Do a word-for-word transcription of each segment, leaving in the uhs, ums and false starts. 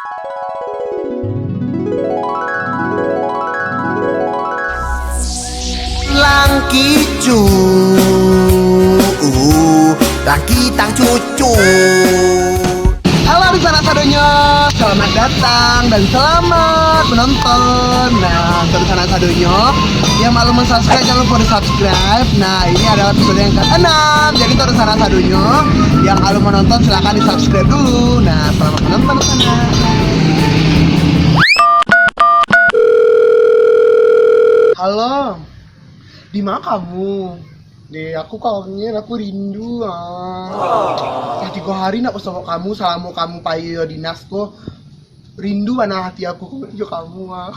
Langkicu, uh, langkitang cucu. Halo di sana sadonyo, selamat datang dan selamat menonton. Nah, untuk di sana sadonyo yang belum subscribe, jangan lupa di subscribe. Nah, ini adalah episode yang keenam. Jadi untuk di sana sadonyo yang belum menonton, silakan di subscribe dulu. Nah, selamat menonton di sana. Halo, di mana kamu? Deh, aku kangen, aku rindu, ah. Lah tigo hari ndak basongok kamu, salamo kamu pai dinas ko. Rindu bana hati aku jo kamu, ah.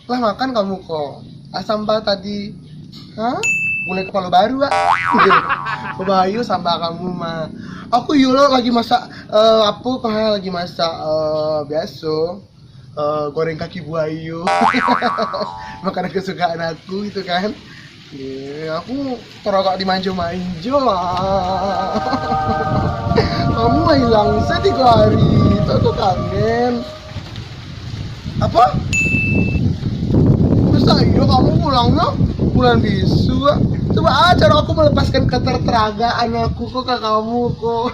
Lah makan kamu ko? Ah, samba tadi. Hah? Gulai kapalo baru, ah. Babayo samba kamu mah. Aku iyo lo lagi masak, eh, apo ko, ha, lagi masak, eh, biaso. Eh, goreng kaki buayo. Makanan kesukaan aku gitu kan. Ye, aku taragak dimanjo-manjo, ah. Kamu mah ilang se tigo hari, tu aku kangen. Apa? Masa iyo kamu pulangnya bulan bisu, ah? Coba, ah, cara aku melepaskan keterteragaan aku ko ka kamu ko.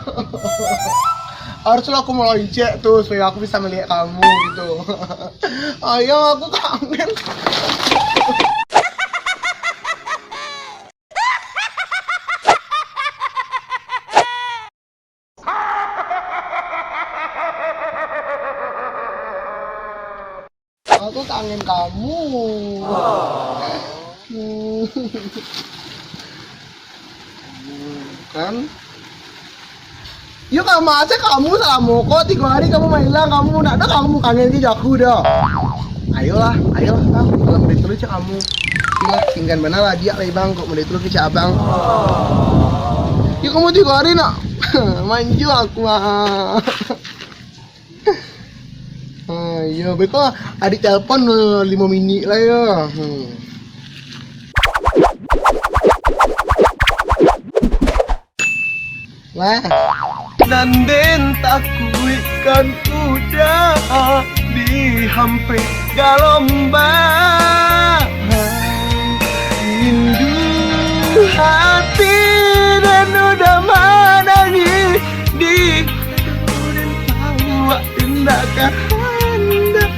Haruslah aku meloncek tu supaya aku bisa melihat kamu gitu. Ayang, aku kangen. Aku kangen kamu. Hmm. Kan? Yo, ka ma se kamu salamo ko tigo hari kamu mailang, kamu ndak ado kamu kangen jo aku doh. Ayolah, ayolah, Bang, kalau model tu cak kamu. Iyolah, pinggan bana lah, diak lah, Bang, kok model tu kecek Abang. Yo, kamu tigo hari nak manjo aku, ah. Ah, iyo, beko adik telepon, eh, limo minik lah yo. Hmm. Lah. Nan den takuikan udah dihampek galombang. Rindu hati den udah manangih di Awak indak kahandak,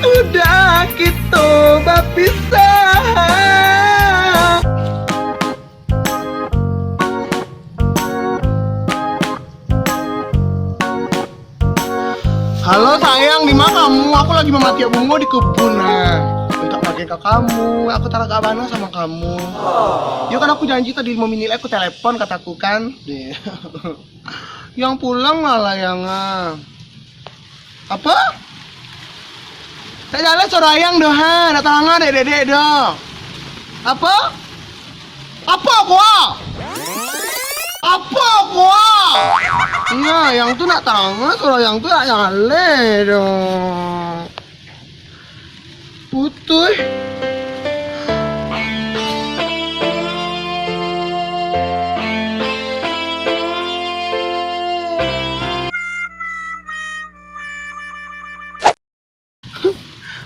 udah kito bapisah. Halo sayang, di ma kamu? Aku lagi mamatiak bungo di kebun, nah. Mintak bagian ka kamu, aku taragak bana samo kamu. Yo kan aku janji tadi limo minik lai aku telepon, kataku kan. Deh. Yang pulang lah, lah yang, ah. Apa? Tak jalan suara ayang doh, ha. Nak talanga dek, dek, dek doh. Apa? Apa kua? Apa kua? Iya, yang tu nak talanga suara yang tu nak jalan doh. Putuih.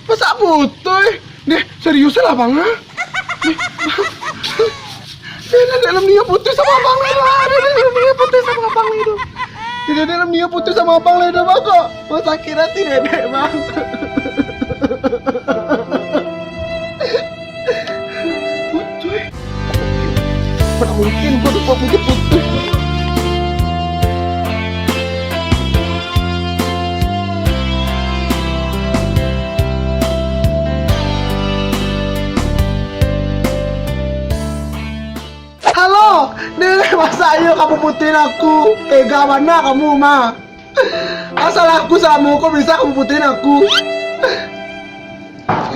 Masa putuih? Deh, serius lah, Bang, ah? Deh, Bang. Deh, deh, dalam niat putus samo abang lai, Bang. Deh, deh, dalam niat putus samo abang lai, Bang. Deh, deh, dalam niat putus samo abang lai, Bang, kok. Bang, sakik hati, Dedek, Bang. Putuih. Mana mungkin gua lupa punya putuih. Halo, Dek, masa iyo kamu putuhin aku? Tega bana kamu, mah. Asal aku salamo ko bisa kamu putuhin aku.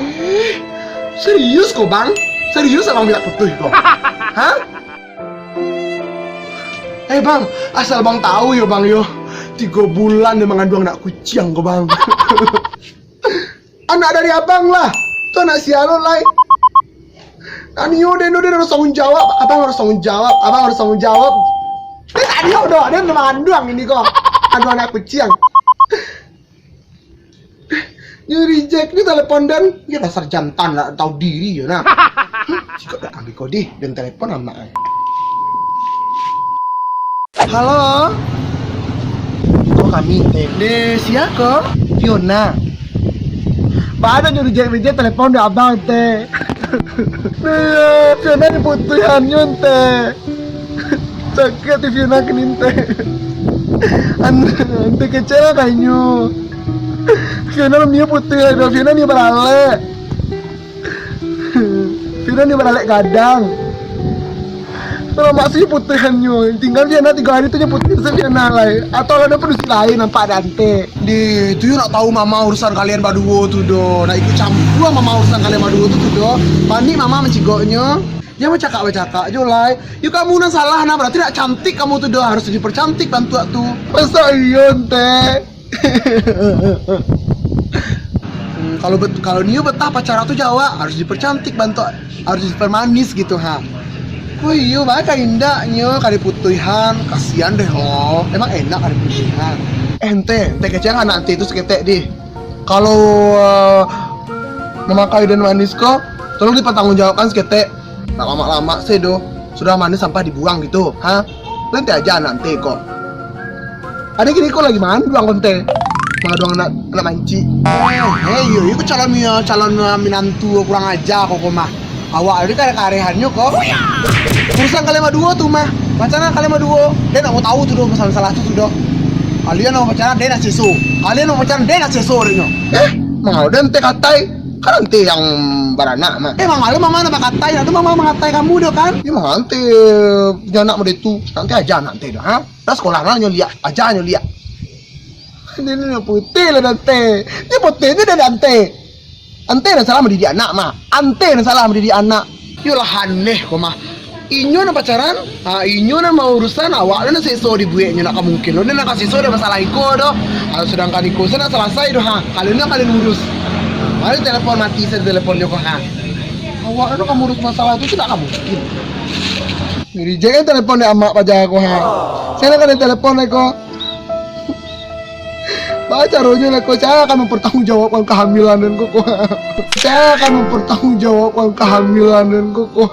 Eh, serius ko, Bang? Serius abang bilang putuih ko? Hah? Eh, Bang, asal Bang tahu yo, Bang, yo. Tigo bulan dia mengandung anak kuciang ko, Bang. Anak dari abang lah. Tu anak sialan lai. Nah, nio den, den harus tanggung jawab. Abang harus tanggung jawab. Abang harus tanggung jawab. Dia tak nio doh, dia memang anduang ini ko. Anduang anak kuciang. Nyo reject ni telepon den. Yo dasar jantan, ndak tahu diri yo nah. Ciko dak ambil kode den telepon amak ai. Halo. Ko kami teh. Dek sia ko? Fiona. Baa nyo reject-reject telepon dek abang teh. Fiona diputuihannyo teh. Sakik ati Fiona kini teh. An-, ante kecek lah kainyo. Fiona nio putuih, Fiona nio baralek. Fiona nio baralek gadang. Kalau maksudnyo putuihannyo, tingga Fiona tigo hari tu nyo putuih se Fiona lai. Atau lah ado padusi lain nampak dek ante. Deh, tu yo nak tahu mama urusan kalian baduo tu doh. Nak ikut campua mama urusan kalian baduo tu, tu doh. Panik mama mancigoknyo. Jan bacakak-bacakak jo lai. Yo kamu nan salah nah, berarti nak cantik kamu tu doh, harus dipercantik bantuak tu. Masa iyo, Ante? Hmm, kalau bet-, kalau nio betah pacaran tu jawab, harus dipercantik bantuak, harus dipermanis gitu ha. Oh iyo, baa ka indaknyo ka diputuihan, kasian deh oh. Emang enak ka diputuihan. Eh, Ante, Ante kecek anak Ante tu saketek deh. Kalau, eh, mamakai den manis ko, tolong dipertanggungjawabkan saketek. Nak lamak-lamak se doh, sudah manis sampah dibuang gitu, ha? Nanti aja anak Ante ko. Ade kini ko lagi manduang ko Ante. Mangaduang anak, anak mancik. Eh, eh, iyo, iyo ko calon, calon minantu kurang aja ko, ko mah. Awak tadi kareh-karehannyo ko. Urusan kalian baduo tu mah. Pacaran kalian baduo. Den ndak mau tahu tu doh masalah-masalah tu, tu doh. Kalian nak pacaran, den ndak seso. Kalian nak pacaran, den ndak seso, dek nyo. Eh, mangau den Ante katai. Kan Ante yang baranak mah. Eh, mangau mama nak bakatai, nak tu mama mangatai kamu doh kan? Yo mangau Ante punyo anak model tu. Nanti aja anak Ante doh, ha? Dah sekolah nah nyo liak, aja nyo liak. Ini nyo putuih lah Ante. Nyo putuih tu dari Ante. Ante nan salah mandidik anak mah. Ante nan salah mandidik anak. Yolah aneh ko mah. Inyo nan pacaran, ha, inyo nan maurusan, awak tu nan seso dibueknyo, nak ka mungkin lo nan ka seso ado masalah iko doh. Ha, sadangkan iko se nak salasai doh, ha. Kalian nan kalian urus. Mari telepon mati se telepon jo ko, ha. Awak tu nak ka murus masalah tu, tu nak ka mungkin. Reject kan telepon dek amak paja ko, ha. Sia nan ka den telepon ko? Baa caronyo lah ko, sia akan mempertanggungjawabkan kehamilan den ko, ko? Sia akan mempertanggungjawabkan kehamilan den ko, ko?